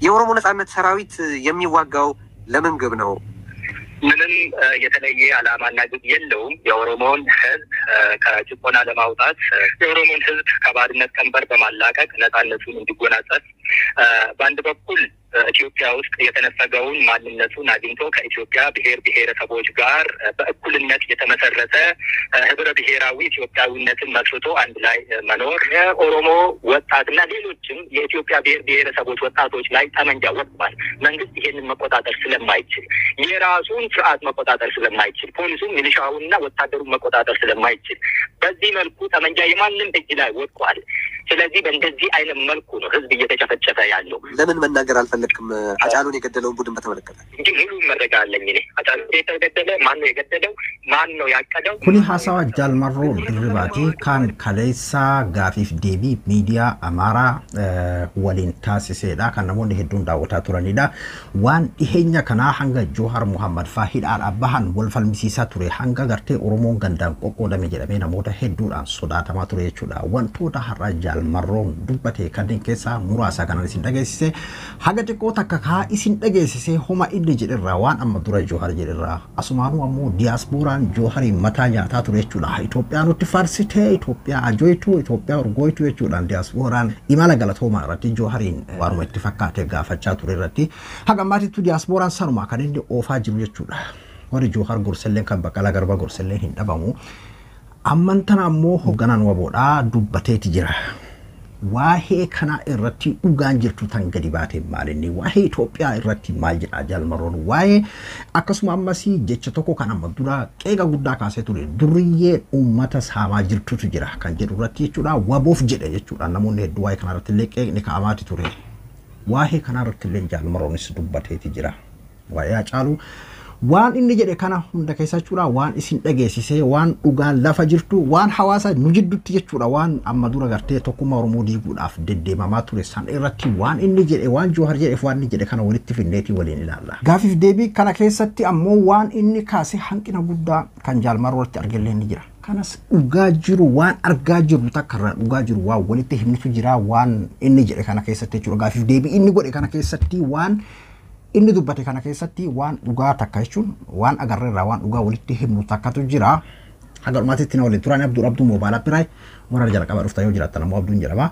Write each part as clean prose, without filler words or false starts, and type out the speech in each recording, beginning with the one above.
የኦሮሞ ነጻነት ሰራዊት የሚዋጋው ለምን ግብ ነው? ምንም የተለየ ዓላማና ግብ የለውም። የኦሮሞን ሕዝብ ከጭቆና ለማውጣት፣ የኦሮሞን ሕዝብ ከባርነት ቀንበር በማላቀቅ ነጻነቱን እንዲጎናጸፍ፣ በአንድ በኩል ኢትዮጵያ ውስጥ የተነፈገውን ማንነቱን አግኝቶ ከኢትዮጵያ ብሔር ብሔረሰቦች ጋር በእኩልነት የተመሰረተ ህብረ ብሔራዊ ኢትዮጵያዊነትን መስርቶ አንድ ላይ መኖር። የኦሮሞ ወጣትና ሌሎችም የኢትዮጵያ ብሔር ብሔረሰቦች ወጣቶች ላይ ጠመንጃ ወጥቷል። መንግስት ይሄንን መቆጣጠር ስለማይችል፣ የራሱን ስርዓት መቆጣጠር ስለማይችል፣ ፖሊሱን፣ ሚሊሻውንና ወታደሩን መቆጣጠር ስለማይችል በዚህ መልኩ ጠመንጃ የማንም እጅ ላይ ወድቋል። ስለዚህ በእንደዚህ አይነት መልኩ ነው ህዝብ እየተጨፈጨፈ ያለው። ለምን መናገር አልፈለግክም? አጫሉን የገደለውን ቡድን በተመለከተ እንጂ ሙሉ መረጃ አለኝ እኔ። አጫሉ የተገደለ ማን ነው የገደለው? ማን ነው ያቀደው? Kuni haasawa Jaal Marroo Dirribaati kan kaleessaa gaafiif deebii miidiyaa Amaaraa waliin taasisedha. Kan namoonni hedduun daawwataa turanidha. Waan dhiheenya kanaa hanga Joohar Muhammad faa hidhaadhaa bahan wal falmisiisaa ture, hanga gartee Oromoon gandaan qoqqoodame jedhamee namoota hedduudhaan sodaatamaa ture jechuudha. Wantoota har'a Jaal Marroon dubbate kanneen keessaa muraasa kanan isin dhageessise, haga xiqqoo takka kaa isin dhageessise homa inni jedherraa, waan amma dura Joohar jedherraa. Asumaanuu ammoo diyaaspooraan Joohariin mataa nyaataa ture jechuudha. Itoophiyaa nutti faarsitee, Itoophiyaa ajooytu, Itoophiyaa urgooytu jechuudhaan diyaaspooraan imala galatoomaa irratti Joohariin waanuma itti fakkaate gaafachaa ture irratti haga ammaatittu diyaaspooraan sanuma kan inni oofaa jiru jechuudha. Warri Joohar gorselleen kan Baqqalaa Garbaa gorselleen hin dhabamu. Amman tana ammoo hoogganaan waboodhaa dubbateeti jira. Waa'ee kana irratti dhugaan jirtu tan gadi baate maalinni? Waa'ee Itoophiyaa irratti maal jedha Jaal Marroon? Waa'ee akkasuma ammas jecha tokko kan amma dura qeeqa guddaa kaasee ture, duriyyee uummata saamaa jirtutu jira kan jedhu irratti jechuudha. Waboof jedhe jechuudha. Namoonni hedduu waa'ee kana irratti illee qeeqni kaa'amaati ture. Waa'ee kana irratti illee Jaal Marroonis dubbateeti jira. Waa'ee Hacaaluu waan inni jedhe kana hunda keessa jechuudha, waan isin dhageessisee, waan dhugaan lafa jirtu, waan hawaasa nu jidduutti jechuudha, waan amma dura gartee tokkummaa Oromoo diiguudhaaf deddeemamaa ture san irratti waan inni jedhe, waan Joohar jedheef waan inni jedhe kana walitti finneetii waliin ilaalla. Gaafiif deebii kana keessatti ammoo waan inni kaase hanqina guddaa kan Jaal Marroo irratti argellee ni jira. Kanas dhugaa jiru, waan argaa jiru takka irraa dhugaa jiru waan walitti himnitu jira. Waan inni jedhe kana keessatti jechuudha, gaafiif deebii inni godhe kana keessatti, waan inni dubbate kana keessatti waan dhugaa takka jechuun waan agarreerraa waan dhugaa walitti himnu takkatu jira. Haga dhumaatitti na waliin turan. Abduu Abduu Mobile App biraa warra jalqaba dhuftan yoo jiraattan ammoo Abduun jedhama.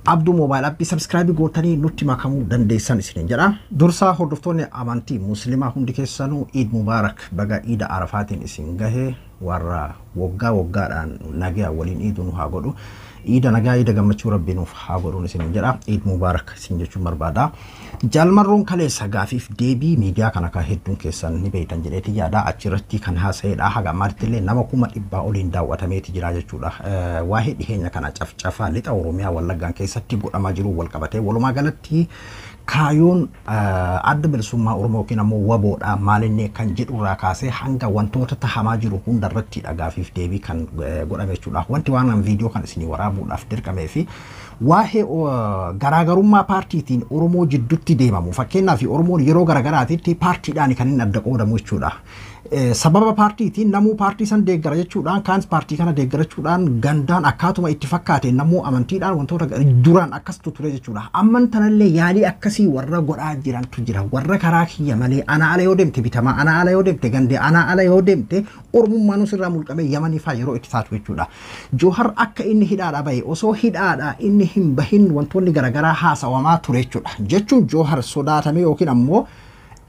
Abduu Mobile App subscribe gootanii nutti makamuu dandeessan isiniin jedha. Dursaa hordoftoonni amantii Muslimaa hundi keessanuu Iid Mubaarak, baga Iida Arafaatiin isin gahe. Warra waggaa waggaadhaan nagaa waliin iidu nu haa godhu. Iida nagaa, iida gammachuu Rabbi nuuf haa godhuun isiniin jedha. Iid Mubaarak isin jechuun barbaada. Jaal Marroon kaleessa gaafiif deebii miidiyaa kana kan hedduun keessan ni beektan jedheeti yaada, achirratti kan haasa'edha. Haga ammaatti illee nama 100,000 oliin daawwatameeti jira jechuudha. Waa'ee dhiheenya kana cafcafaa lixa Oromiyaa Wallaggaan keessatti godhamaa jiru wal qabatee, walumaa galatti kaayoon Adda Bilisummaa Oromoo yookiin ammoo waboodha maalinni kan jedhurraa kaasee hanga wantoota tahamaa jiru hundarratti gaafiif deebii kan godhame jechuudha. Wanti waan viidiyoo kan isinii waraabuudhaaf dirqamee fi waa'ee garaagarummaa paartiitiin Oromoo jidduutti deemamu, fakkeenyaaf Oromoon yeroo garaagaraatitti paartiidhaan kan inni adda qoodamu jechuudha. Sababa paartiitiin namuu paartii san deeggara jechuudhaan, kaan paartii kana deeggarachuudhaan, gandaan akkaatuma itti fakkaate, namuu amantiidhaan wantoota duraan akkasitu ture jechuudha. Amman tanallee yaalii akkasii warra godhaa jirantu jira. Warra karaa kiyya malee, ana ala yoo deemte bitamaa, ana ala yoo deemte gandee, ana ala yoo deemte Oromummaan sirraa mulqamee Yamanii faa yeroo itti taatu jechuudha. Joohar akka inni hidhaadhaa bahe, osoo hidhaadhaa inni hin bahin wantoonni garaagaraa haasawamaa ture jechuudha. Jechuun Joohar sodaatamee yookiin ammoo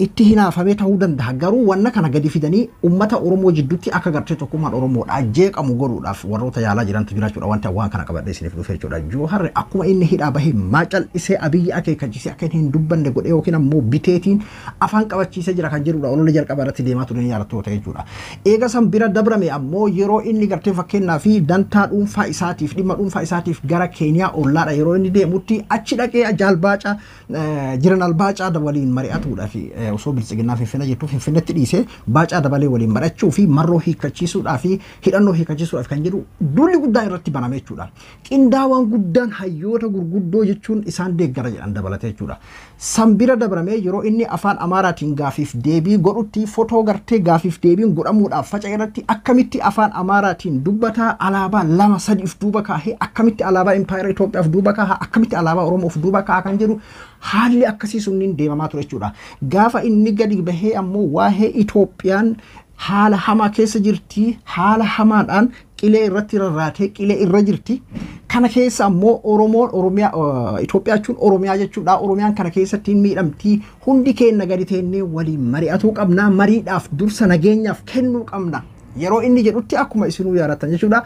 itti hinaafamee ta'uu danda'a. Garuu wanna kana gadi fidanii uummata Oromoo jidduutti akka gartee tokkummaan Oromoodha jeeqamu godhuudhaaf warroota yaalaa jirantu jira jechuudha. Wanti waan kana qabadhee isiniif dhufe jechuudha. Jooharri akkuma inni hidhaa bahee maa cal'isee Abiyyi akeekkachiisee akka inni hin dubbanne godhee yookiin ammoo biteetiin afaan qabachiisee jira kan jedhudha. Olola jalqaba irratti deemaa ture ni yaadattoota jechuudha. Eega san bira dabrame ammoo yeroo inni gartee fakkeenyaa fi dantaa dhuunfaa isaatiif, dhimma dhuunfaa isaatiif gara Keeniyaa ollaadha yeroo inni deemutti, achi dhaqee Jaal Baacaa, Jeneraal Baacaa waliin mari'atuudha fi osoo Biltsiginnaa Finfinnee jirtu Finfinneetti dhiisee Baacaa Dabalee waliin mari'achuu fi Marroo hiikkachiisuudhaa fi hidhannoo hiikkachiisuudhaaf kan jedhu duulli guddaan irratti baname jechuudha. Qindaawaan guddaan hayyoota gurguddoo jechuun isaan deeggara jedhan dabalatee jechuudha. San bira dabramee yeroo inni afaan Amaaraatiin gaafiif deebii godhutti, fotoo gartee gaafiif deebiin godhamuudhaaf faca'e irratti, akkamitti afaan Amaaraatiin dubbataa, alaabaa lama sadiif duuba kaahee, akkamitti alaabaa impaayera Itoophiyaaf duuba kaaha, akkamitti alaabaa Oromoof duuba kaaha kan jedhu Haalli akkasii sunniin deemamaa ture jechuudha. Gaafa inni gadi bahee ammoo waa'ee Itoophiyaan haala hamaa keessa jirti, haala hamaadhaan qilee irratti rarraatee qilee irra jirti. Kana keessa ammoo Oromoon Oromiyaa, Itoophiyaa jechuun Oromiyaa jechuudha. Oromiyaan kana keessatti miidhamti. Hundi keenya gadi teennee waliin mari'atuu qabna. Mariidhaaf dursa nageenyaaf kennuu qabna. Yeroo inni jedhutti akkuma isinuu yaadattan jechuudha.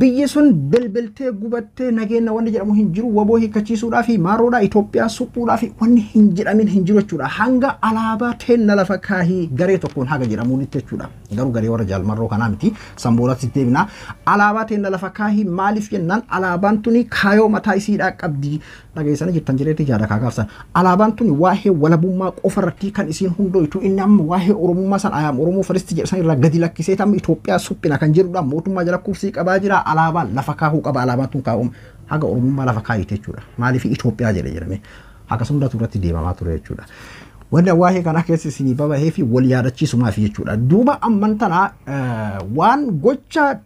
Biyyi sun belbeltee gubattee nageenya wanni jedhamu hin jiru. Waboo hiikkachiisuudhaa fi maaroodhaa Itoophiyaa suphuudhaa fi wanni hin jedhamin hin jiru jechuudha. Hanga alaabaa teenna lafa kaahii garee tokkoon haga jedhamuunitti jechuudha. Garuu garee warra Jaalmarroo kanaa miti. Sanboolatti deebina. Alaabaa teenna lafa kaahii maaliif jennaan alaabaan tuni kaayoo mataa isiidhaa qabdi. Dhageessanii jirtan jireetti jaada kaakaafsan. Alaabaan tuni waa'ee walabummaa qofa irratti kan isiin hundooytu inni amma waa'ee Oromummaa san ayaam Oromoo faristi jedhan irraa gadi lakkisee tamma Itoophiyaa suphina kan jedhudha. Mootummaa jala kursii qabaa jira. Alaabaan lafa kaahuu qaba. Alaabaan tun kaa'uun haga Oromummaa lafa kaayite jechuudha. Maaliif Itoophiyaa jedhe jedhame. Akkasuma irratti deemamaa ture jechuudha. Wanni waa'ee kanaa keessa isinii babahee fi wal yaadachiisumaaf jechuudha. Duuba amman tana waan gocha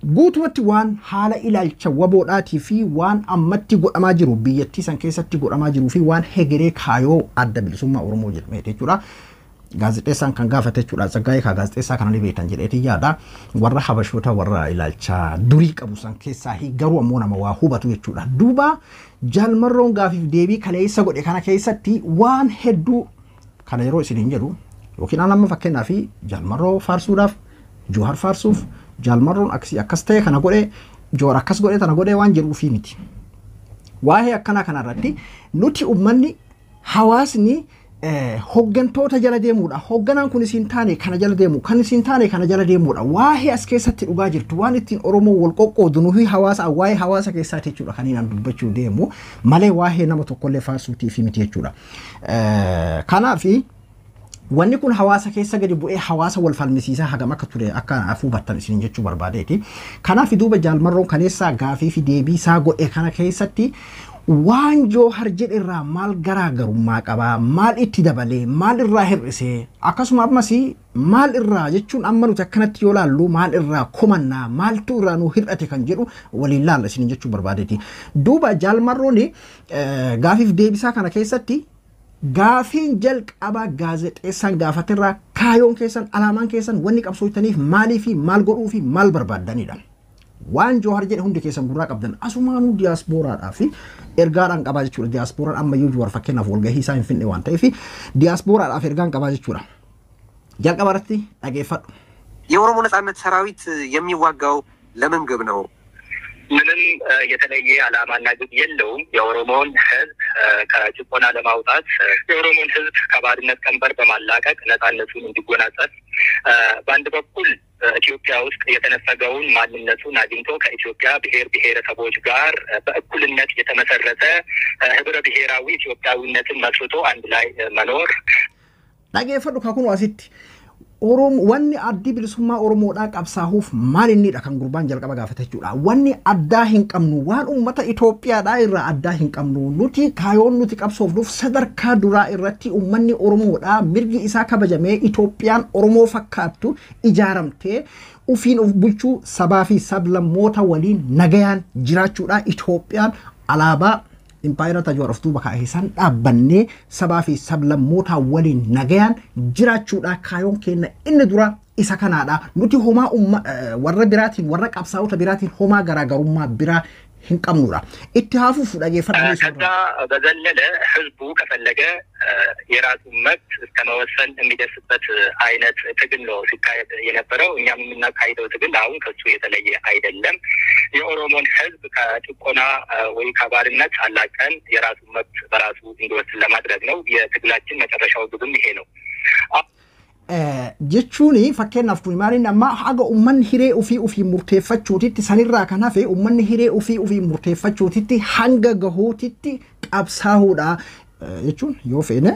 guutumatti waan haala ilaalcha waboodhaatii fi waan ammatti godhamaa jiru biyyattii san keessatti godhamaa jiruu fi waan hegeree kaayoo adda bilisummaa Oromoo jedhamee jechuudha. Gaazexeessaan kan gaafate jechuudha. Tsaggaayee kaa gaazexeessaa kana ni beektan jedheetii yaada. Warra Habashoota warra ilaalcha durii qabu san keessaa garuu ammoo nama waa hubatu jechuudha. Duuba Jaalmarroon gaafiif deebii kaleessa godhe kana keessatti waan hedduu kana yeroo isin hin jedhu yookiin amma fakkeenyaaf Jaalmarroo faarsuudhaaf, Johaar faarsuuf, Jaalmarroon akkasii akkas ta'e kana godhe, Johaar akkas godhe tana godhe waan jedhuufii miti. Waa'ee akkanaa kanarratti nuti uummanni hawaasni hoggantoota jala deemuudha. Hogganaan kun isin taane kana jala deemu, kan isin taane kana jala deemuudha. Waa'ee as keessatti dhugaa jirtu waan ittiin Oromoo wal qoqqoodu nuyi hawaasa waa'ee hawaasa keessaati jechuudha kan inni dubbachuu deemu malee waa'ee nama tokkollee faarsuutiif miti jechuudha. Kanaafi wanni kun hawaasa keessa gadi bu'ee hawaasa wal falmisiisaa hagam akka ture akka hubattan isin jechuu barbaadeeti. Kanaaf duuba Jaalmarroon kaleessaa gaafii fi deebii isaa godhe kana keessatti waan Joohar jedhe irraa maal garaagarummaa qabaa, maal itti dabalee, maal irraa hir'isee, akkasuma ammas maal irraa jechuun amma nuti akkanatti yoo laallu maal irraa komannaa, maaltu irraa nu hir'ate kan jedhu waliin laalla isin jechuu barbaadeeti. Duuba Jaalmarroon gaafiif deebisaa kana keessatti gaafiin jalqabaa gaazexeessaan gaafaterraa kaayoon keessan alaamaan keessan wanni qabsootaniif maalii fi maal godhuu fi maal barbaaddanidha. Waan Joohar jedhe hundi keessan gurraa qabdan asumaanuu diyaaspooraadhaa fi ergaadhaan qabaa jechuudha. Diyaaspooraan ammayyuu Johaar fakkeenyaaf walgahii isaa hin finne waan ta'eef diyaaspooraadhaaf ergaan qabaa jechuudha. Jalqaba irratti dhageeffadhu. የኦሮሞ ነጻነት ሰራዊት የሚዋጋው ለምን ግብ ነው? ምንም የተለየ ዓላማና ግብ የለውም። የኦሮሞን ሕዝብ ከጭቆና ለማውጣት፣ የኦሮሞን ሕዝብ ከባርነት ቀንበር በማላቀቅ ነጻነቱን እንዲጎናጸፍ፣ በአንድ በኩል ኢትዮጵያ ውስጥ የተነፈገውን ማንነቱን አግኝቶ ከኢትዮጵያ ብሔር ብሔረሰቦች ጋር በእኩልነት የተመሰረተ ህብረ ብሔራዊ ኢትዮጵያዊነትን መስርቶ አንድ ላይ መኖር። Dhageeffadhu kakunu asitti. Oromoo wanni addi bilisummaa Oromoodhaa qabsaahuuf maal innidha kan gurbaan jalqaba gaafate jechuudha. Wanni addaa hin qabnu waan uummata Itoophiyaadhaa irraa addaa hin qabnu nuti kaayoon nuti qabsoofnuuf sadarkaa duraa irratti uummanni Oromoodhaa mirgi isaa kabajamee Itoophiyaan Oromoo fakkaattu ijaaramtee ufiin of bulchuu sabaa fi sablammoota waliin nagayaan jiraachuudha. Itoophiyaan alaabaa impaayera tajaajila of duuba kaa'e san dhaabbannee sabaa fi sablammoota waliin nagayaan jiraachuudha. Kaayoon keenya inni dura isa kanaadha. Nuti homaa warra biraatiin warra qabsaa'ota biraatiin homaa garaagarummaa biraa hin qabnudha. Itti haafuuf dhageeffadhu. ከዛ በዘለለ ህዝቡ ከፈለገ የራሱን መብት እስከ መወሰን የሚደርስበት አይነት ትግል ነው ሲካሄድ የነበረው። እኛም የምናካሂደው ትግል አሁን ከሱ የተለየ አይደለም። የኦሮሞን ህዝብ ከጭቆና ወይ ከባርነት አላቀን የራሱን መብት በራሱ እንዲወስን ለማድረግ ነው። የትግላችን መጨረሻው ግብም ይሄ ነው። Jechuun fakkeenyaaf kun maaliin amma haga uummanni hiree ofii ofii murteeffachuutitti sanirraa kan hafe uummanni hiree ofii ofii murteeffachuutitti hanga gahuutitti qabsaahuudha jechuun yoo feene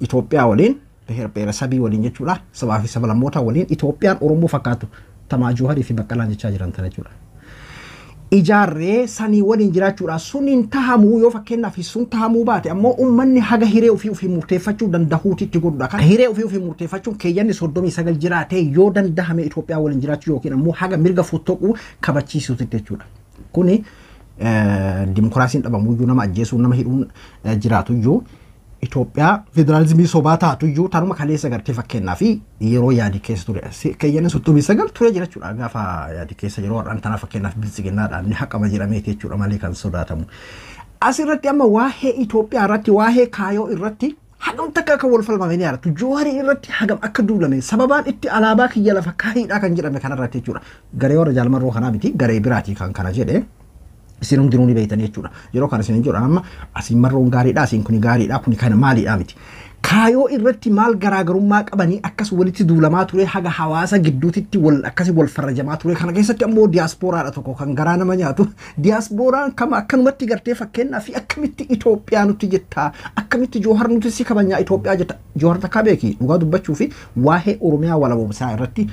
Itoophiyaa waliin ብሔር ብሔረሰbii waliin jechuudha sabaa fi sablammoota waliin Itoophiyaan Oromoo fakkaatu tamaa Jooharii fi Baqqalaan jechaa jiran tana jechuudha. Ijaarree sanii waliin jiraachuudha. Suniin tahamuu yoo fakkeenyaaf sun tahamuu baate ammoo uummanni haga hiree ofii ofii murteeffachuu dandahuutitti godhudha. Kan hiree ofii ofii murteeffachuun keeyyanni 39 jiraatee yoo dandahame Itoophiyaa waliin jiraachuu yookiin ammoo haga mirga fottoquu kabachiisuutitti jechuudha. Kuni Dimokiraasiin dhabamuyyuu, nama ajjeesuun, nama hidhuun jiraatuyyuu, Itoophiyaa federaalizimii sobaa taatuyyuu, tanuma kaleessa gartee fakkeenyaa fi yeroo yaadi keessa ture keeyyanni 39 ture jira jechuudha. Gaafa yaadi keessa yeroo har'aan tana fakkeenyaaf biltsiginnaadhaan ni haqama jedhameeti jechuudha malee kan sodaatamu. Asirratti amma waa'ee Itoophiyaa irratti, waa'ee kaayoo irratti hagam takka akka wal falmame ni yaadatu. Jooharii irratti hagam akka duulame, sababaan itti alaabaa kiyya lafa kaahiidha kan jedhame kanarratti jechuudha. Garee warra Jaalmarroo kanaa miti, garee biraatii kan kana jedhe. Isin hundinuu ni beektan jechuudha. Yeroo kana isin jedhu amma asiin Marroon gaariidha, asiin kuni gaariidha, kuni kana maaliidha miti. Kaayoo irratti maal garaagarummaa qabanii akkas walitti duulamaa ture, haga hawaasa gidduutitti wal akkasi wal farrajamaa ture? Kana keessatti ammoo diyaaspooraadha tokko kan garaa nama nyaatu. Diyaaspooraan kama akkanumatti gartee fakkeenyaa fi akkamitti Itoophiyaa nutti jettaa, akkamitti Joohar nuti si kabajnaa Itoophiyaa jetta? Joohar takkaa beeki, dhugaa dubbachuu fi waa'ee Oromiyaa walaboomsaa irratti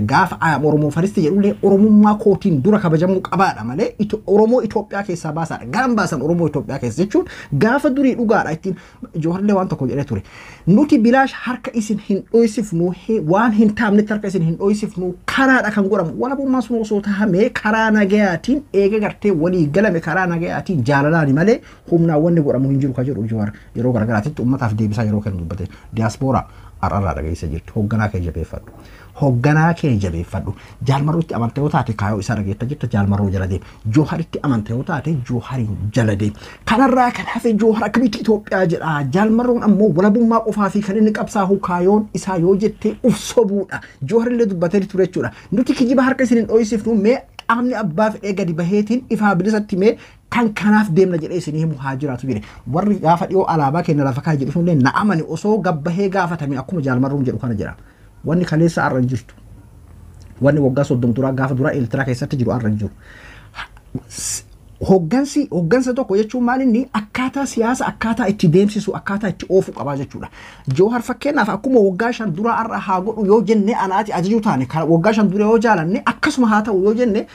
gaafa "I am Oromo first" jedhullee Oromummaa kootiin dura kabajamuu qabaadha malee Oromoo Itoophiyaa keessaa baasaadha. Garan baasan Oromoo Itoophiyaa keessa jechuun gaafa durii dhugaadha ittiin Jooharillee waan tokko jedhee ture. Nuti bilaash harka isin hin dhoysifnu, waan hin taamnetti harka isin hin dhoysifnu, karaadha kan godhamu. Walabummaan sun osoo tahamee karaa nagayaatiin eega gartee walii galame, karaa nagayaatiin jaalalaani malee humnaan wanni godhamu hin jiru ka jedhu Johaar yeroo garagaraatitti uummataaf deebisaa yeroo kennu dubbate. Diyaaspooraa har'arraa dhageessa jirtu, hoogganaa kee jabeeffadhu. Hoogganaa kee jabeeffadhu. Jaalmarrootti amantee yoo taate kaayoo isaa dhageetta jirta, Jaalmarroo jala deema. Jooharitti amantee yoo taate Joohariin jala deema. Kanarraa kan hafe Joohar akkamitti Itoophiyaa jedha? Jaalmarroon ammoo walabummaa qofaa fi kan inni qabsaahu kaayoon isaa yoo jette uf sobuudha. Jooharillee dubbatee ture jechuudha. Nuti kijiba harka isin hin dho'isifnu, mee qaamni abbaa fedhee gadi baheetiin ifaa bilisatti mee kan kanaaf deemna jedhee isinii himu haa jiraatu jedhe. Warri gaafa dhiyoo alaabaa keenya lafa kaa'e jedhu sunillee na amani osoo gabbahee gaafatame akkuma Jaalmarroon jedhu kana jedha. Wanni kaleessa har'a hin jirtu. Wanni waggaa 30 duraa gaafa duraa Eertiraa keessatti jiru har'a hin jiru. Hoggansi hoggansa tokko jechuun maal inni akkaataa siyaasa, akkaataa itti deemsisu, akkaataa itti oofu qabaa jechuudha. Joohar fakkeenyaaf akkuma waggaa 5 dura har'a haa godhu yoo jenne, anaati ajajuu taane waggaa 5 dura yoo jaalanne, akkasuma haa ta'u yoo jenne,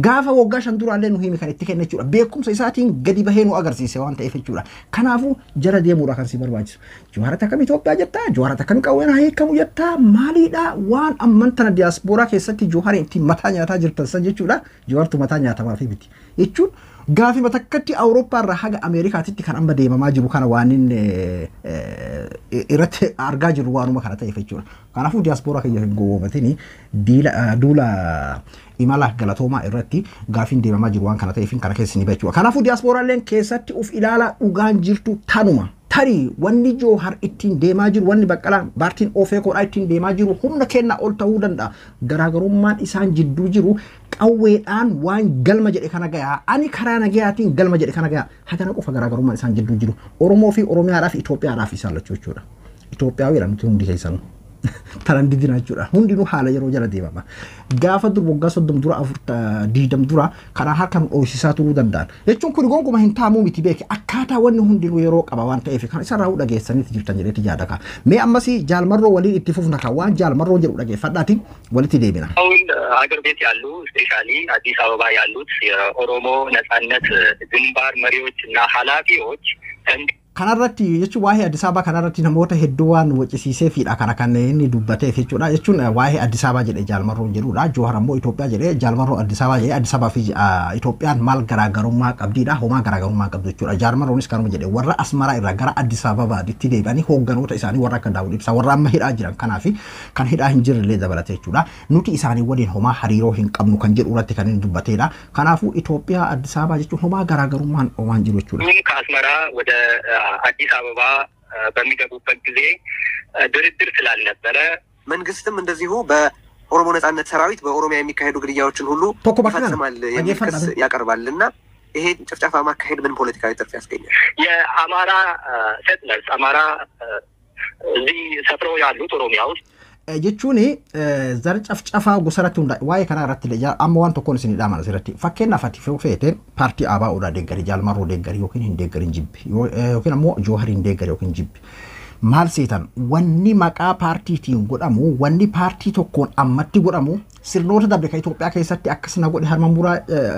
gaafa waggaa 5 duraallee nu himi kan itti kenne jechuudha. Beekumsa isaatiin gadi bahee nu agarsiise waan ta'eef jechuudha. Kanaafuu jala deemuudha kan si barbaachisu. Jooharatti akkam Itoophiyaa jettaa? Jooharatti akkam qawween haa hiikamu jettaa? Maaliidha waan amman tana diyaaspooraa keessatti Joohariin ittiin mataa nyaataa jirtan san jechuudha. Joohartu mataa nyaatamaa fi miti. Jechuun gaafii takkatti Awurooppaa irraa haga Ameerikaatitti kan amma deemamaa jiru kana waan inni irratti argaa jirru waanuma kana ta'eef jechuudha. Kanaafuu diyaaspooraa kiyya hin gowwoomatini, duula imala galatoomaa irratti gaafiin deemamaa jiru waan kana ta'eef kana keessa ni jechuudha. Kanaafuu diyaasporaalleen keessatti uf ilaalaa, dhugaan jirtu tanuma. Tarii wanni Joohar ittiin deemaa jiru, wanni Baqqalaa baartiin Ofeekoodhaa ittiin deemaa jiru humna kennaa ol ta'uu danda'a. Garaagarummaan isaan jidduu jiru qawweedhaan waan galma jedhe kana gayaa. Ani karaa nagayaatiin galma jedhe kana gayaa. Hagana qofa garaagarummaan isaan jidduu jiru. Oromoo fi Oromiyaadhaaf Itoophiyaadhaaf isaan lachuu jechuudha. Itoophiyaawidha nuti hundi keessanuu. Taran didina jechuudha. Hundinuu haala yeroo jala deemama. Gaafa dur waggaa 30 dura, 20 dura karaa harka nu dhoofsisaa turuu danda'an. Jechuun kun gonkumaa hin taamuu miti beeke, akkaataa wanni hundinuu yeroo qaba waan ta'eef kan isarraa dhageessaniiti jirtan jedheeti yaada kaa. Mee ammasii Jaalmarroo waliin itti fufna kaa, waan Jaalmarroo jedhu dhageeffadhaatiin walitti deebina. አሁን ሀገር ቤት ያሉ specially አዲስ አበባ ያሉት የኦሮሞ ነጻነት ግንባር መሪዎች እና ኃላፊዎች Kanarratti jechuun waa'ee Addis Ababaa kanarratti namoota hedduu waan waccisiiseefidha kana kan inni dubbateef jechuudha. Jechuun waa'ee Addis Ababaa jedhe Jaalmarroon jedhudha. Joohar ammoo Itoophiyaa jedhe, Jaalmarroo Addis Ababaa jedhe. Addis Ababaa fi Itoophiyaan maal garaagarummaa qabdidha? Homaa garaagarummaa qabdu jechuudha. Jaalmarroonis kanuma jedhe, warra Asmaraa irraa gara Addis Ababaatti deebi'anii hoogganoota isaanii warra akka Daawud Ibsaa, warra amma hidhaa jiran kanaa fi kan hidhaa hin jirrellee dabalate jechuudha. Nuti isaanii waliin homaa hariiroo hin qabnu kan jedhu irratti kan inni dubbateedha. Kanaafuu Itoophiyaa Addis Ababaa jechuun homaa garaagarummaan waan jiru jechuudha. እንዲሁም ከአስመራ ወደ አዲስ አበባ በሚገቡበት ጊዜ ድርድር ስላልነበረ መንግስትም እንደዚሁ በኦሮሞ ነጻነት ሰራዊት በኦሮሚያ የሚካሄዱ ግድያዎችን ሁሉ Tokko bakka kana ይፈጽማል የሚል ክስ dhaggeeffadhaa. ያቀርባል እና ይሄ ጭፍጨፋ ማካሄድ ምን ፖለቲካዊ ትርፍ ያስገኛል? የአማራ settlers አማራ እዚህ ሰፍረው ያሉት ኦሮሚያ ውስጥ Jechuun zar cafcafaa gosarratti hundaa'e waa'ee kanaa irratti illee amma waan tokkoon isin dhaaman asirratti fakkeenyaaf ati feete paartii ABOdhaa deeggarii, Jaalmarroo deeggarii yookiin hin deeggarin jibbi, yookiin ammoo Jooharii hin deeggari yookiin jibbi. Maal seetan, wanni maqaa paartiitiin godhamu, wanni paartii tokkoon ammatti godhamu, sirnoota dabre kan Itoophiyaa keessatti akkas na godhe,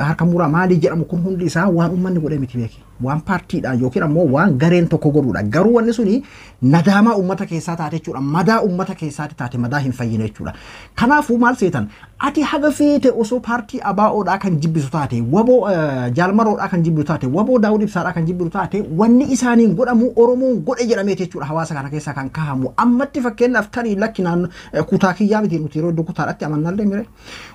harka muraa maalii jedhamu kun hundi isaa waan uummanni godhe miti beeki. Waan paartiidhaan yookiin ammoo waan gareen tokko godhuudha. Garuu wanni suni nadaamaa uummata keessaa taate jechuudha. Madaa uummata keessaati taate, madaa hin fayyine jechuudha. Kanaafuu maal seetan, ati haga feete osoo paartii ABO'dhaa kan jibbisu taate, waboo jaalmaroodhaa kan jibbisu taate, waboo Daawud Ibsaadhaa kan jibbisu taate, wanni isaaniin godhamu Oromoon godhe jedhameeti jechuudha hawaasa kana keessaa kan kaa'amu. Ammatti fakkeenyaaf tarii lakki naannoo kutaa kiyyaa miti, nuti yeroo iddoo kutaadhaatti amannallee mire,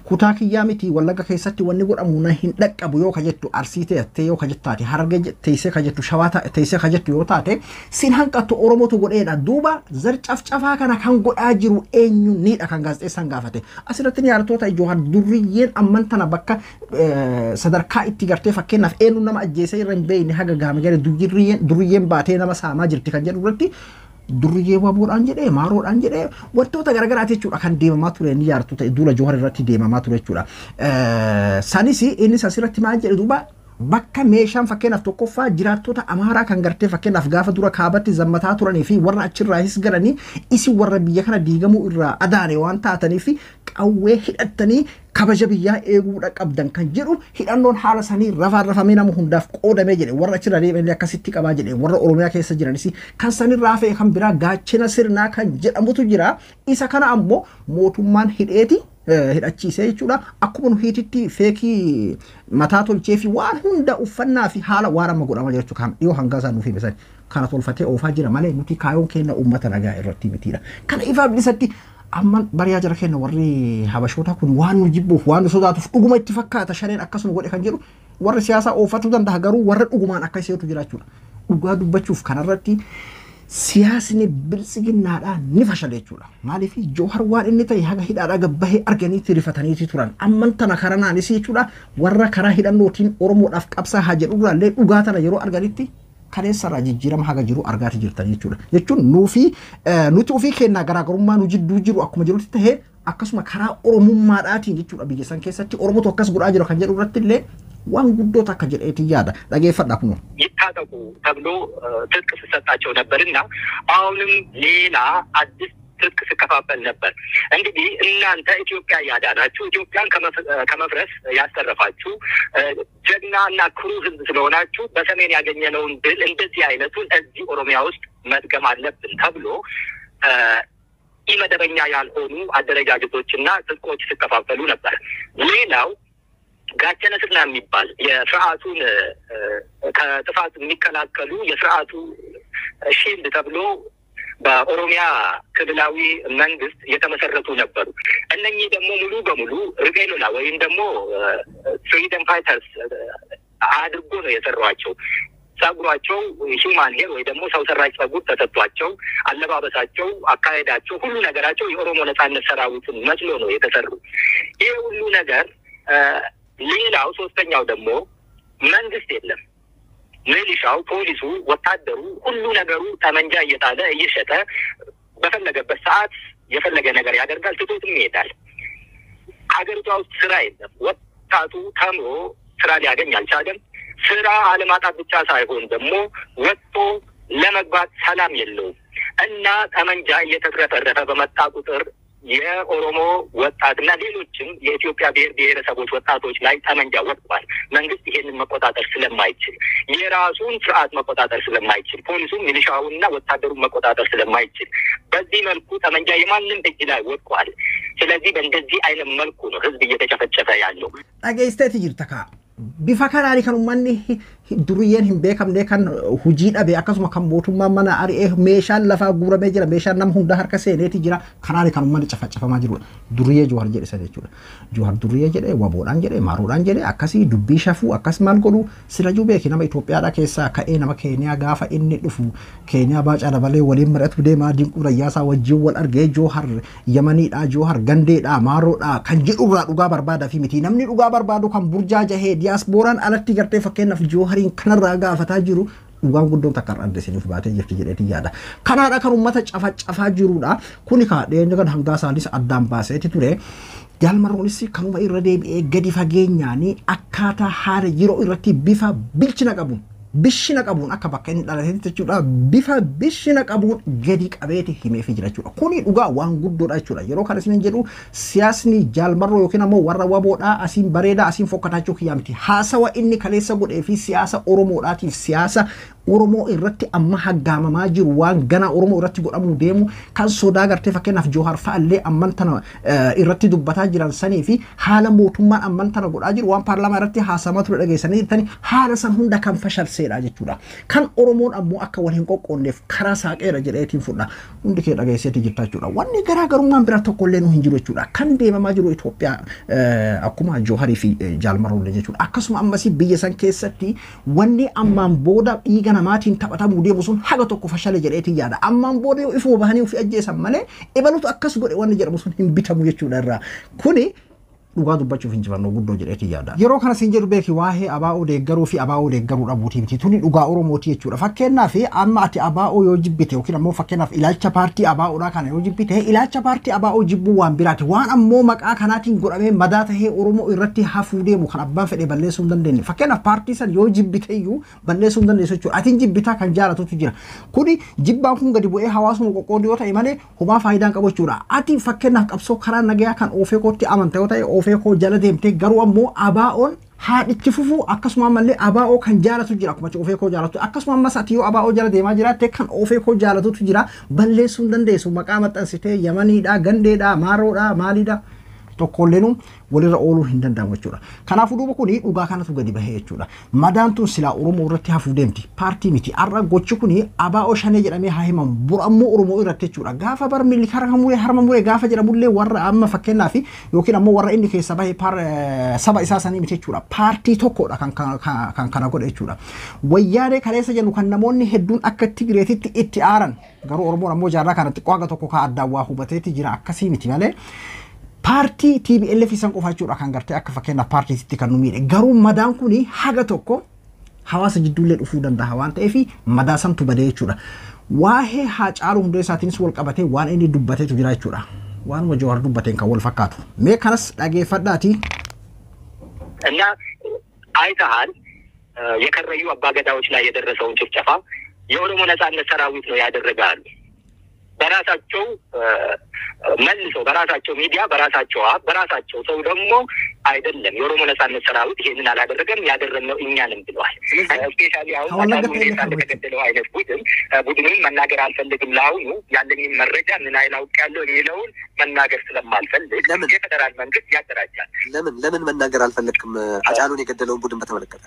kutaa kiyyaa miti, Wallagga keessatti wanni godhamu na hin dhaqqabu yoo ka jettu, Arsii teessee yoo ka jettu taate, Harargee teessee ka jettu, Shawaa teessee ka jettu yoo taate, sin hanqattu, Oromotu godheedha. Duuba zarcafcafaa kana kan godhaa jiru eenyuunidha kan gaazexeessaan gaafate. Asirratti ni yaadatoota ijoo durriyyeen amman tana bakka sadarkaa itti gartee fakkeenyaaf eenyu nama ajjeesee irra hin beekne haga gaame gara durriyyeen baatee nama saamaa jirti kan jedhu irratti, durriyyee waboodhaan jedhee, maaroodhaan jedhee, wantoota garagaraati jechuudha kan deemamaa ture, ni yaadatu ta'e duula Joohar irratti deemamaa ture jechuudha. Sanis innis asirratti maal jedhe duuba, bakka meeshaan fakkeenyaaf tokkoffaa jiraattota Amaaraa kan gartee fakkeenyaaf gaafa dura kaabatti zammataa turanii fi warra achirraayis galanii isin warra biyya kana diigamuu irraa adaane waan taatanii fi qawwee hidhattanii kabaja biyyaa eeguudha qabdan kan jedhu, hidhannoon haala sanii rafaan rafamee nama hundaaf qoodamee jedhe. Warra achirra deemanii akkasitti qabaa jedhe. Warra Oromiyaa keessa jiranis kan sanirraa fe'e kan biraa gaachana sirnaa kan jedhamutu jira. Isa kana ammoo mootummaan hidheeti hidhachiisee jechuudha. Akkuma nu hiititti feekii mataa tolchee fi waan hunda uffannaa fi haala waan amma godhama jechuudha kan dhiyoo hangaa isaan nuuf himisan kana tolfatee oofaa jira malee nuti kaayoon keenya uummata nagaa irratti mitiidha. Kana ifaa bilisatti amma bariyaa jira kenna. Warri habashoota kun waan nu jibbuuf, waan nu sodaatuuf dhuguma itti fakkaata shaneen akkasuma godhe kan jedhu warri siyaasaa oofatuu danda'a, garuu warra dhugumaan akka iseetu jira jechuudha. Dhugaa dubbachuuf kanarratti siyaasni biltsiginnaadhaan ni fashale jechuudha. Maaliif Joohar waan inni ta'e haga hidhaadhaa gabbahee arganiitti rifataniiti turan. Amman tana karanaanis jechuudha warra karaa hidhannootiin Oromoodhaaf qabsaa haa jedhu duraallee dhugaa tana yeroo arganitti kaleessarraa jijjiirama haga jiru argaati jirtan jechuudha. Jechuun nuufi nuti ofii kennaa garaagarummaa nu jidduu jiru akkuma jirutti tahee, akkasuma karaa Oromummaadhaatiin jechuudha biyya san keessatti Oromotu akkas godhaa jira kan jedhu irratti illee waan guddoo takka jedheetii yaada, dhageeffadha kunoo. ይታጠቁ ተብሎ ትጥቅ ሲሰጣቸው ነበር እና አሁንም ሌላ አዲስ ትጥቅ ሲከፋፈል ነበር። እንግዲህ እናንተ ኢትዮጵያ ያዳናችሁ፣ ኢትዮጵያን ከመፍረስ ያስተረፋችሁ ጀግና እና ኩሩ ሕዝብ ስለሆናችሁ በሰሜን ያገኘነውን ድል እንደዚህ አይነቱን እዚህ ኦሮሚያ ውስጥ መድገም አለብን ተብሎ ኢመደበኛ ያልሆኑ አደረጃጀቶችና ትጥቆች ሲከፋፈሉ ነበር። ሌላው ጋቸነ ስርና የሚባል የስርዓቱን ከጥፋት የሚከላከሉ የስርዓቱ ሺልድ ተብሎ በኦሮሚያ ክልላዊ መንግስት የተመሰረቱ ነበሩ። እነኚህ ደግሞ ሙሉ በሙሉ ሪቤሎላ ወይም ደግሞ ፍሪደም ፋይተርስ አድርጎ ነው የሰሯቸው። ጸጉሯቸው ሂውማን ሄር ወይ ደግሞ ሰው ሰራሽ ጸጉር ተሰጥቷቸው፣ አለባበሳቸው፣ አካሄዳቸው፣ ሁሉ ነገራቸው የኦሮሞ ነጻነት ሰራዊትን መስሎ ነው የተሰሩ። ይህ ሁሉ ነገር ሌላው ሶስተኛው ደግሞ መንግስት የለም። ሚሊሻው፣ ፖሊሱ፣ ወታደሩ፣ ሁሉ ነገሩ ጠመንጃ እየጣለ እየሸጠ በፈለገበት ሰዓት የፈለገ ነገር ያደርጋል፣ ትቶትም ይሄዳል። ሀገሪቷ ውስጥ ስራ የለም። ወጣቱ ተምሮ ስራ ሊያገኝ አልቻለም። ስራ አለማጣት ብቻ ሳይሆን ደግሞ ወጥቶ ለመግባት ሰላም የለውም እና ጠመንጃ እየተትረፈረፈ በመጣ ቁጥር የኦሮሞ ወጣትና ሌሎችም የኢትዮጵያ ብሔር ብሔረሰቦች ወጣቶች ላይ ጠመንጃ ወጥቷል። መንግስት ይሄንን መቆጣጠር ስለማይችል፣ የራሱን ስርዓት መቆጣጠር ስለማይችል፣ ፖሊሱን፣ ሚሊሻውንና ወታደሩን መቆጣጠር ስለማይችል በዚህ መልኩ ጠመንጃ የማንም እጅ ላይ ወድቋል። ስለዚህ በእንደዚህ አይነት መልኩ ነው ህዝብ እየተጨፈጨፈ ያለው። Dhageessisteeti jirta kaa. Bifa kanaani kan uummanni duriyyeen hin beekamne kan hojii dhabe, akkasuma kan mootummaan mana ari'ee meeshaan lafaa guuramee jira, meeshaan nama hunda harka seeneeti jira, kanaani kan uummanni cafacafamaa jirudha. Duriyyee Johaar jedhe sana jechuudha. Johaar duriyyee jedhe, waboodhaan jedhe, maaroodhaan jedhe, akkasii dubbii shafuu akkas maal godhu silajuu beeki. Nama Itoophiyaadhaa keessaa ka'ee nama Keeniyaa gaafa inni dhufu Keeniyaa Baacaa Dabalee waliin mari'atu deemaa, Dinquu Rayyaasaa wajjin wal argee, Johaar Yamaniidhaa, Johaar Gandeedhaa, Maaroodhaa kan jedhurraa dhugaa barbaadaa fi miti. Namni dhugaa barbaadu kan burjaa jahee diyaaspooraan alatti gartee fakkeenyaaf Joohariin kanarraa gaafataa jiru, dhugaan guddoon takka irra adda isiniif baatee jirti jedheetii yaada. Kanaadha kan uummata cafacafaa jirudha. Kuni kaa dhiyeenya kan hangaa isaanis addaan baaseeti ture. Jaalmarroonis kanuma irra deebi'ee gadi fageenyaanii akkaataa haala yeroo irratti bifa bilchina qabuun bishina qabuun akka bakka inni dhalatetti jechuudha bifa bishina qabuun gadi qabeeti himeefii jira jechuudha. Kuni dhugaa waan guddoodha jechuudha. Yeroo kana isin jedhu siyaasni Jaalmarroo yookiin ammoo warra waboodhaa asiin bareedaa asiin fokkataa jechuu kiyyaa miti. Haasawa inni kaleessa godhee fi siyaasa Oromoodhaatiif siyaasa Oromoo irratti amma haggaamamaa jiru waan gana Oromoo irratti godhamuu deemu kan sodaa gartee fakkeenyaaf Joohar fa'allee amman tana irratti dubbataa jiran sanii fi haala mootummaan amman tana godhaa jiru waan paarlaamaa irratti haasamaa ture dhageessanii jirtanii haala san hunda kan fashalseedha jechuudha. Kan Oromoon ammoo akka wal hin qoqqoonneef karaa saaqeera jedheetiin fudha. Hundi kee dhageesseeti jirta jechuudha. Wanni garaagarummaan biraa tokkollee nu hin jiru jechuudha. Kan deemamaa jiru Itoophiyaa akkuma Jooharii fi Jaalmarroollee jechuudha. Akkasuma ammasii biyya san keessatti wanni ammaan booda dhiiga namaatiin taphatamuu deemu sun haga tokko fashale jedheetiin yaada. Ammaan booda yoo ifuma bahanii ofii ajjeesan malee ebalutu akkas godhe wanni jedhamu sun hin bitamu jechuudha irraa. Kuni dhugaa dubbachuuf injifannoo guddoo jedheetiin yaada. Yeroo kana siin jedhu beeki waa'ee ABO deeggaruu fi ABO deeggaruu dhabuutii miti. Tuni dhugaa Oromooti jechuudha. Fakkeenyaaf amma ati ABO yoo jibbite yookiin ammoo fakkeenyaaf ilaalcha paartii ABOdhaa kana yoo jibbite ilaalcha paartii ABO jibbuu waan biraati. Waan ammoo maqaa kanaatiin godhamee madaa tahee Oromoo irratti hafuu deemu kan abbaan fedhe balleessuu hin dandeenye. Fakkeenyaaf paartii san yoo jibbite iyyuu balleessuu hin dandeessu jechuudha. Atiin jibbitaa kan jaalatutu jira. Kuni jibbaan kun gadi bu'ee hawaasuma qoqqooduu yoo ta'e malee homaa faayidaan qabu jechuudha. Ati fakkeenyaaf qabsoo karaa nagayaa kan oofee kootti amanta yoo ta'e oofee koo jala deemtee garuu ammoo ABO'n haadhichi fufuu akkasuma ammallee ABO kan jaalatu jira akkuma oofee koo jaalatu akkasuma ammas ati yoo ABO jala deemaa jiraatte kan oofee koo jaalatutu jira balleessuu hin dandeessu maqaa maxxansitee Yamaniidha gandeedha maaroodha maaliidha tokkolleenu walirra ooluu hin danda'amu jechuudha. Kanaafuu duuba kuni dhugaa kanatu gadi bahee jechuudha. Madaan tun silaa Oromoo irratti hafuu deemti. Paartii miti. Har'a gochi kuni ABO shanee jedhamee haa himamu. Bor ammoo Oromoo irratti jechuudha. Gaafa bar miilli harka muree harma muree gaafa jedhamullee warra amma fakkeenyaaf yookiin ammoo warra inni keessa bahe saba isaa sanii miti jechuudha. Paartii tokkodha kan kana godhe jechuudha. Wayyaanee kaleessa jennu kan namoonni hedduun akka Tigireetitti itti aaran garuu Oromoon ammoo jaarraa kana xiqqoo haga tokko ka addaan waa hubateeti jira akkasii miti malee. Paartii TPLF isaan qofa jechuudha kan gartee akka fakkeenyaaf paartiitti kan nu miidhe garuu madaan kuni haga tokko hawaasa jidduullee dhufuu danda'a waan ta'eef madaa santu badee jechuudha. Waa'ee Haacaaluu Hundeessaatiinis wal qabatee waan inni dubbateetu jira jechuudha. Waanuma Jawaar dubbateen kan wal fakkaatu. Mee kanas dhageeffadhaati. እና አይተሃል የከረዩ አባገዳዎች ላይ የደረሰውን ጭፍጨፋ የኦሮሞ ነጻነት ሰራዊት ነው ያደረገ አሉ። በራሳቸው መልሰው በራሳቸው ሚዲያ በራሳቸው አፍ በራሳቸው ሰው ደግሞ አይደለም የኦሮሞ ነጻነት ሰራዊት ይሄንን አላደረገም ያደረግነው እኛንም ብለዋል። ስፔሻሊ አሁን እንደተገደለው አይነት ቡድን ቡድኑን መናገር አልፈልግም ለአሁኑ ያለኝን መረጃ ምን ያህል አውቄያለሁ የሚለውን መናገር ስለማልፈልግ የፌደራል መንግስት ያደራጃል። ለምን ለምን መናገር አልፈለግክም? አጫሉን የገደለውን ቡድን በተመለከተ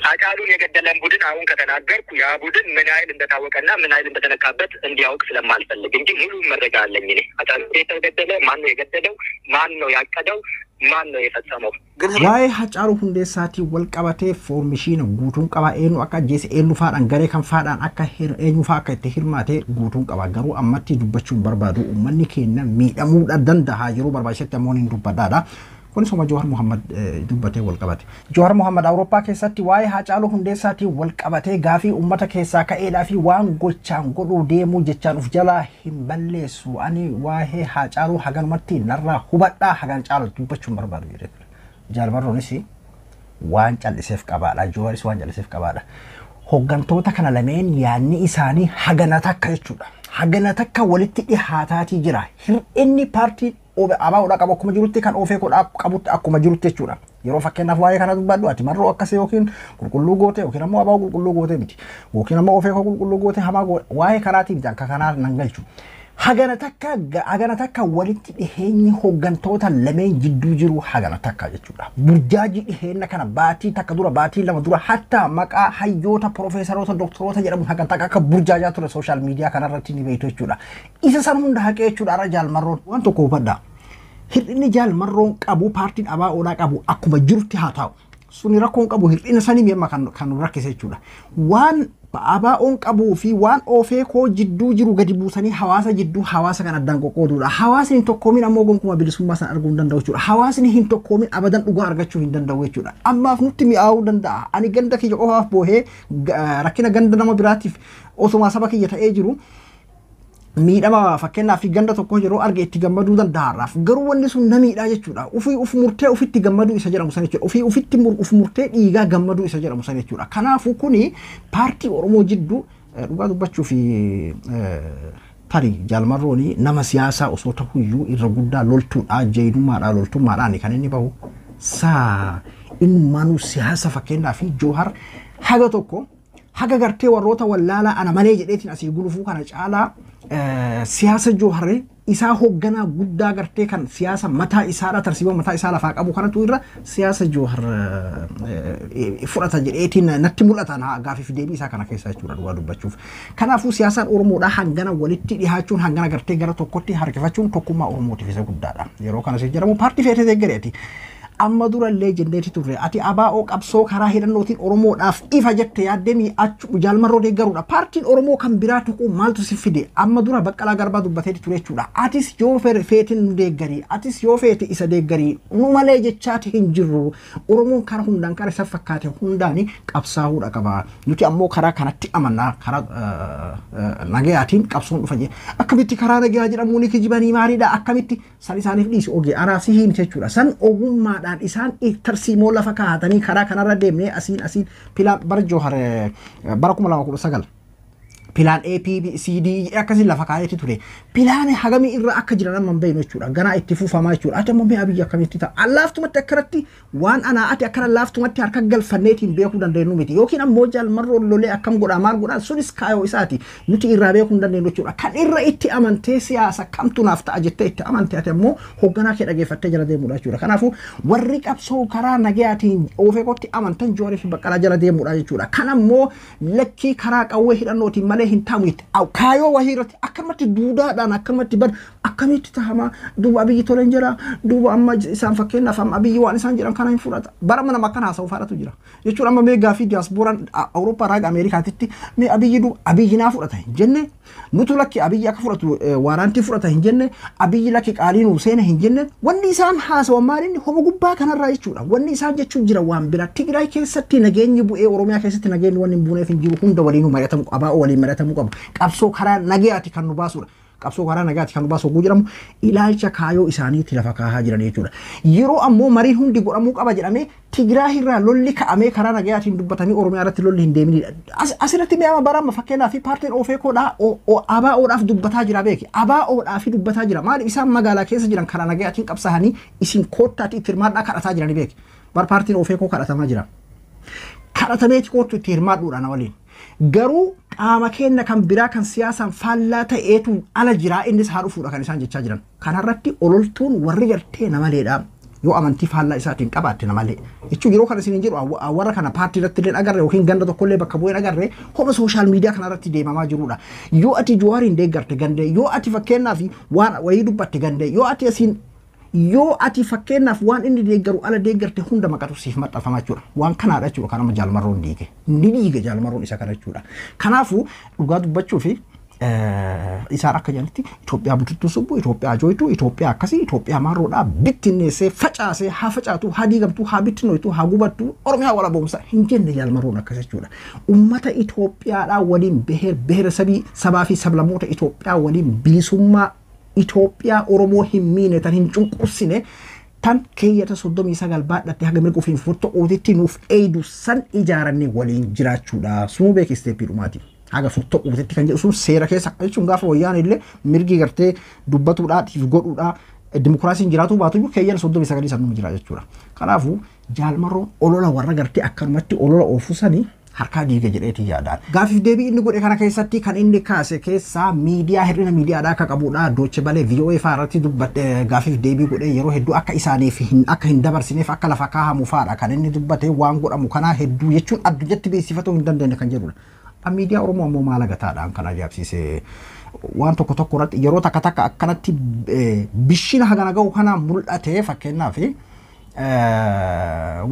አጫሉን የገደለን ቡድን አሁን ከተናገርኩ ያ ቡድን ምን ያህል እንደታወቀና ምን ያህል እንደተነካበት እንዲያውቅ ስለማልፈልግ እንጂ ሙሉ መረጃ አለኝ እኔ። አጫሉ የተገደለ ማን ነው የገደለው? ማን ነው ያቀደው? ማን ነው የፈጸመው? Waa'ee Haacaaluu Hundeessaatiin wal qabatee foormishiin guutuun qaba eenyu akka ajjeese eenyu faadhaan garee kan faadhaan akka eenyu faa akka itti hirmaate guutuun qaba garuu ammatti dubbachuun barbaadu uummanni keenya miidhamuudha danda'a yeroo barbaachisetti ammoo hin dubbadhaadha. Kunis homa Jawaar Mohammad dubbatee wal qabate. Jawaar Mohammad Awurooppaa keessatti waa'ee Haacaaluu Hundeessaatiin wal qabatee gaafii uummata keessaa ka'eedhaa fi waan gochaan godhuu deemuu jechaan of jalaa hin balleessu. Ani waa'ee Haacaaluu haganumatti narraa hubadhaa hagan caalu dubbachuun barbaadu jedhee ture. Jaalmarroonis waan calliseef qabaadha. Jawaaris waan calliseef qabaadha. Hooggantoota kana lameen yaadni isaanii hagana takka jechuudha. Hagana takka walitti dhihaataatii jira. Hir'inni paartii ABOdhaa qabu akkuma jirutti kan oofee kodhaa qabutti akkuma jirutti jechuudha. Yeroo fakkeenyaaf waa'ee kana dubbadhu ati marroo akkasii yookiin qulqulluu goote yookiin ammoo ABO qulqulluu goote miti. Yookiin ammoo oofee koo qulqulluu goote hamaa goote waa'ee kanaatii miti akka kanaa nan galchu. Hagana takka walitti dhiheenyi hooggantoota lameen jidduu jiru hagana takka jechuudha. Burjaajii dhiheenya kana baatii takka dura baatii lama dura hatta maqaa hayyoota piroofeesaroota doktoroota jedhamu hagana takka akka burjaajaa ture sooshaal miidiyaa kanarratti ni beektu jechuudha. Isa san hunda haqee jechuudha har'a Jaalmarroon waan tokko hubadhaa. Hir'inni Jaalmarroon qabu paartiin ABOdhaa qabu akkuma jirutti haa ta'u. Suni rakkoon qabu hir'ina sanii amma kan nu rakkise jechuudha. Waan ABO'n qabuu fi waan oofee koo jidduu jiru gadi buusanii hawaasa jidduu hawaasa kan addaan qoqqooduudha. Hawaasni hin tokkoomin ammoo gonkumaa bilisummaa san arguu hin danda'u jechuudha. Hawaasni hin tokkoomin abadan dhugaa argachuu hin danda'u jechuudha. Ammaaf nutti mi'aawuu danda'a. Ani ganda kiyya qofaaf boohee rakkina ganda nama biraatiif osuma saba kiyya ta'ee jiru Miidhama fakkeenyaaf ganda tokko yeroo arge itti gammaduu danda'aarraaf, garuu wanni sun na miidhaa jechuudha. Ufii uf murtee ofitti gammaduu isa jedhamu san jechuudha. Ufii ofitti uf murtee dhiigaa gammaduu isa jedhamu san jechuudha. Kanaafuu kuni paartii Oromoo jidduu, dhugaa dubbachuu fi tarii Jaalmarrooni nama siyaasaa osoo ta'uyyuu irra guddaa loltuudha, jeedummaadha, loltummaadhaan kan inni bahu. Saa innummaanuu siyaasa fakkeenyaaf Joohar haga tokko haga gartee warroota wallaalaa ana malee jedheetiin asii gulufuu kana caalaa, siyaasa Jooharee isaa hoogganaa guddaa gartee kan siyaasa mataa isaadha, tarsiimoo mataa isaa lafaa qabu kanatu irra siyaasa Joohar fudhata jedheetiin natti mul'ata gaafiif deebii isaa kana keessa jechuudha, dhugaa dubbachuuf. Kanaafuu siyaasaan Oromoodhaa hangana walitti dhihaachuun, hangana gartee gara tokkotti harkifachuun tokkummaa Oromootiif isa guddaadha. Yeroo kana si jedhamu paartii feetee deeggareeti. Amma durallee jenneeti turre, ati ABO qabsoo karaa hidhannootiin Oromoodhaaf ifa jette yaaddemii achu Jaalmarroo deeggaruudha. Paartiin Oromoo kan biraa tuquu maaltu si fide? Amma dura Baqqalaa Garbaa dubbateeti ture jechuudha. Atis yoo feetin nu deeggarii, atis yoo feete isa deeggarii, nu malee jechaati hin jirru. Oromoon karaa hundaan, karaa isa fakkaate hundaani qabsaa'uudha qaba. Nuti ammoo karaa kanatti amannaa, karaa nagayaatiin qabsoon dhufa jee. Akkamitti karaa nagayaa jedhamuun kijibanii maaliidha? Akkamitti san isaaniif dhiisi ogee anaaf si himte jechuudha. San ogummaadhaan isaan tarsiimoo lafa kaa'atanii karaa kanarra deemnee asiin asiin plan bara Joohar bara 2019 plan A, P, B, C, D akkasiin lafa kaa'eeti ture. Plan hagamii irra akka jiran amma hin beeknu jechuudha. Ganaa itti fufamaa jechuudha. Ati ammoo mee Abiyyi akkamitti ta'a? Laaftumatti akkanatti waan anaa ati akkana laaftumatti harka galfanneetiin beekuu dandeenyu miti. Yookiin ammoo Jaalmarroon lolee akkam godhaa, maal godhaa, sunis kaayoo isaati. Nuti irraa beekuu hin dandeenyu jechuudha. Kan irra itti amantee siyaasa kamtu naaf ta'a jettee itti amante, ati ammoo hoogganaa kee dhageeffattee jala deemuudha jechuudha. Kanaafuu warri qabsoo karaa nagayaatiin oofeekotti amantan Jawaarii fi Baqqalaa jala deemuudha jechuudha. Kan ammoo lakkii karaa qawwee hidhannootiin malee hin ta'amu itti kaayoo wahii irratti akkamatti duudaadhaan akkamatti bar akkamitti tahamaa, duuba Abiyyi toleen jira, duuba amma isaan fakkeenyaaf amma Abiyyi waan isaan jedhan kana hin fudhata, bara mana akkana haasa'u faadhatu jira jechuudha. Amma mee gaafii diyaaspooraan Awurooppaa raaga Ameerikaatitti mee Abiyyi duuba Abiyyi naa fudhata hin jenne nutu, lakki Abiyyi akka fudhatu waaraantii fudhata hin jenne, Abiyyi lakki qaalii nuu seena hin jenne. Wanni isaan haasawan maalinni homa gubbaa kanarraa jechuudha. Wanni isaan jechuun jira waan bira. Tigraay keessatti nageenyi bu'ee Oromiyaa keessatti nageenyi wanni hin buuneef hin jiru. Hunda waliin mari'atamuu qabaa, waliin mari'atamuu qabu. Qabsoo karaa nagayaati kan nu baasudha. Qabsoo karaa nagaati kan nu baasu hogguu jedhamu ilaalcha kaayoo isaaniitti lafa kaahaa jiran jechuudha. Yeroo ammoo mariin hundi godhamuu qaba jedhamee Tigraay irraa lolli ka'amee karaa nagayaatiin dubbatamee Oromiyaa irratti lolli hin deeminidha. Asirratti mi'aama barama fakkeenyaaf paartiin OFCodhaa ABOdhaaf dubbataa jira beeki. ABOdhaaf dubbataa jira. Maaliif isaan magaalaa keessa jiran karaa nagayaatiin qabsaa'anii isin koottaatti itti hirmaadhaa kadhataa jiranii beeki. Bar paartiin OFC kadhatamaa jira. Kadhatameeti koottu itti hirmaadhuudha na waliin. Garuu qaama keenya kan biraa kan siyaasaan faallaa ta'eetu ala jira, innis haa dhufuudha kan isaan jechaa jiran. Kanarratti ololtuun warri gartee namaleedha. Yoo amantii faallaa isaatiin qabaatte namalee. Jechuun yeroo kana isin jedhu warra kana paartii irratti illee agarre yookiin ganda tokkollee bakka bu'een agarre, homa social media kanarratti deemamaa jirudha. Yoo ati Jawaariin deeggarte gandee, yoo ati fakkeenyaaf waan wayii dubbatte gandee, yoo ati asiin, yoo ati fakkeenyaaf waan inni deeggaru ala deeggarte hunda maqatu siif maxxanfama jechuudha. Waan kanaadha jechuudha kan amma Jaalmarroon diige. Ni diige Jaalmarroon isa kana jechuudha. Kanaafuu dhugaa dubbachuu fi isaan akka jedhanitti Itoophiyaa bututtuu subbu, Itoophiyaa ajooytu, Itoophiyaa akkasii, Itoophiyaa maarroodhaa bittinneessee facaasee haa facaatu, haa diigamtu, haa bittinnoytu, haa gubattu, Oromiyaa walaboomsa hin jenne Jaalmarroon akkas jechuudha. Uummata Itoophiyaadhaa waliin beher behere sabii sabaa fi sablammoota Itoophiyaa waliin bilisummaa Itoophiyaa Oromoo hin miine, tan hin cunqursine, tan keeyyata 39 baadhatte haga mirga ofiin furto'uutitti nuuf eeydu san ijaarannee waliin jiraachuudha. Sunuu beeki step dhumaati. Haga furto'uutitti kan jedhu sun seera keessa jechuun gaafa wayyaan illee mirgi gartee dubbatuudhaatiif godhuudhaa dimokiraasiin jiraatu baatu keeyyata 39 sanuma jira jechuudha. Kanaafuu Jaalmarroon olola warra gartee akkanumatti olola oofu sanii harkaa diiga jedheeti yaadaan. Gaafiif deebii inni godhe kana keessatti kan inni kaase keessaa miidiyaa, hir'ina miidiyaadhaa akka qabudha. Deutsche Welle, VOA fa'aa irratti dubbate gaafiif deebii godhe. Yeroo hedduu akka isaaniif hin akka hin dabarsineef akka lafa kaahamu fa'aadha kan inni dubbate, waan godhamu kanaa hedduu jechuun addunyatti beeksifatuu hin dandeenye kan jedhudha. Miidiyaa Oromoo ammoo maal agataadhaan kan ajaa'ibsiise waan tokko tokko irratti yeroo takka takka akkanatti bishina hagana gahu kana mul'ate. Fakkeenyaaf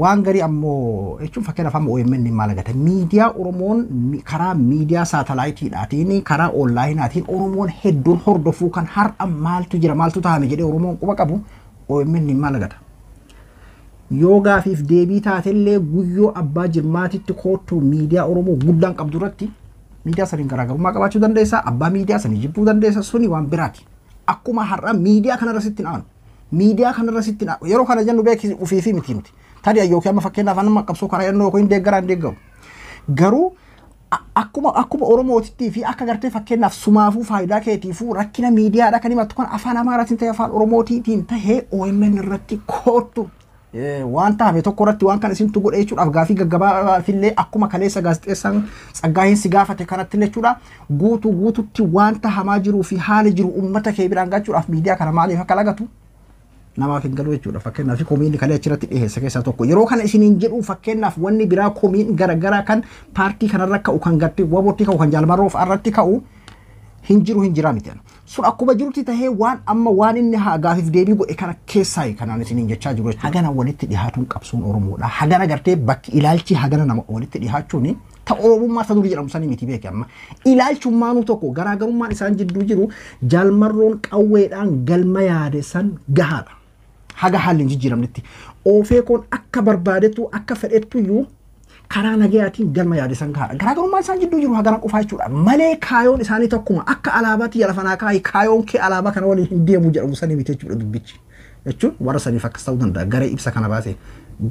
waan garii ammoo jechuun fakkeenyaaf amma OMN maal agata? Miidiyaa Oromoon karaa miidiyaa saatalaayitiidhaatiin, karaa onlaayinaatiin Oromoon hedduun hordofuu kan har'a maaltu jira, maaltu ta'ame jedhee Oromoon quba qabu OMN maal agata? Yoo gaafiif deebii taatellee guyyoo abbaa jirmaatitti koottu miidiyaa Oromoo guddaan qabdu irratti Miidiyaa saniin garaagarummaa qabaachuu dandeessa, abbaa miidiyaa sanii jibbuu dandeessa, suni waan biraati. Akkuma har'a miidiyaa kanarra sitti aanu. Miidiyaa kanarra sitti aanu. Yeroo kana jennu beeki ufii fi miti nuti. Tarii yookiin amma fakkeenyaaf amma qabsoo karaa hidhannoo yookiin deeggaraa hin deeggaru. Garuu akkuma Oromootittii fi akka gartee fakkeenyaaf sumaafuu faayidaa keetiifuu rakkina miidiyaadha kan himattu kan afaan Amaaraatiin ta'e afaan Oromootiin ta'ee OMN irratti koottu. Waan taame tokko irratti waan kana isintu godhe jechuudhaaf gaafii gaggabaafiillee akkuma kaleessa gaazexeessaan Tsaggaaheen si gaafate kanatti jechuudha. Guutuu guututti waan tahamaa jiruu fi haala jiru uummata kee biraan gachuudhaaf miidiyaa kana maaliif akka lagatu namaaf hin galu jechuudha. Fakkeenyaaf komiin kalee achirratti dhiyeesse keessaa tokko. Yeroo kana isiniin jedhu fakkeenyaaf wanni biraa komiin garaagaraa kan paartii kanarra ka'u kan gartee wabootti ka'u kan jaalmarroo irratti ka'u hin jiru hin jiraa miti. Sun akkuma jirutti tahee waan amma waan inni haa gaafiif deebii godhe kana keessaa kanaan isiniin jechaa jiru jechuudha. Hagana walitti dhihaatuun qabsoon Oromoodha. Hagana gartee bakki ilaalchi hagana nama walitti dhihaachuuni ta Oromummaa ta durii jedhamu sanii miti beeke amma. Ilaalchummaanuu tokko garaagarummaan isaan jidduu jiru jaalmarroon qawweedhaan galma yaade san gahaadha. Haga haalli hin jijjiiramnetti. Oofeekoon akka barbaadetu akka fedhettu iyyuu karaa nagayaatiin galma yaade san gahaadha. Garaagarummaan isaan jidduu jiru hagana qofaa jechuudha. Malee kaayoon isaanii tokkuma akka alaabaatti jala fanaa kaayi kaayoon kee alaabaa kana waliin hin deemu jedhamu sanii miti jechuudha dubbichi. Jechuun warra saniif akkas ta'uu danda'a. Garee ibsa kana baase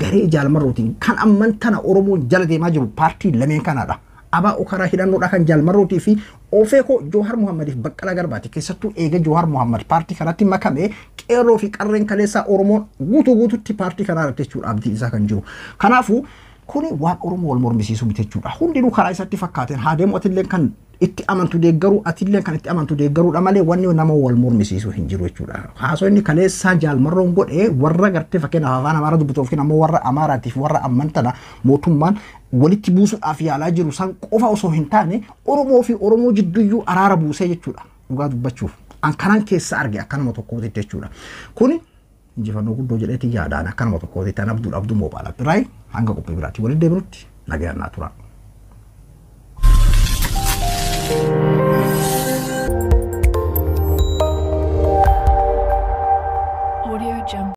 garee jaalmarrootiin kan amman tana Oromoon jala deemaa jiru paartii lameen kanaadha. ABO karaa hidhannoodha kan jaalmarrootii fi Oofeekoo Joohar Muhammadiif Baqqalaa Garbaati. Keessattuu eega Joohar Muhammad paartii kanatti makame qeerroo fi qarreen kaleessaa Oromoon guutuu guututti paartii kanaa irratti jechuudha abdii isaa kan jiru. Kanaafuu kuni waan Oromoo wal mormisiisu miti jechuudha. Hundinuu karaa isatti fakkaateen haa deemu atillee kan itti amantu deeggaruu atillee kan itti amantu deeggaruudha malee wanni nama wal mormisiisu hin jiru jechuudha. Haasoo inni kaleessaa jaalmarroon godhe warra gartee fakkeenyaaf afaan Amaaraa dubbatu yookiin ammoo warra Amaaraatiif warra ammantana mootummaan walitti buusuudhaaf yaalaa jiru san qofa osoo hin taane Oromoo fi Oromoo jidduuyyuu araara buusee jechuudha. Dhugaa dubbachuuf an kanan keessa arge akkanuma tokkootti jechuudha. Kuni injifannoo guddoo jedheeti yaadaan akkanuma tokkootti tan Abduu Abduu Moobaala Biraay hanga qophii biraatti walitti deebinutti nagayaan naa tura.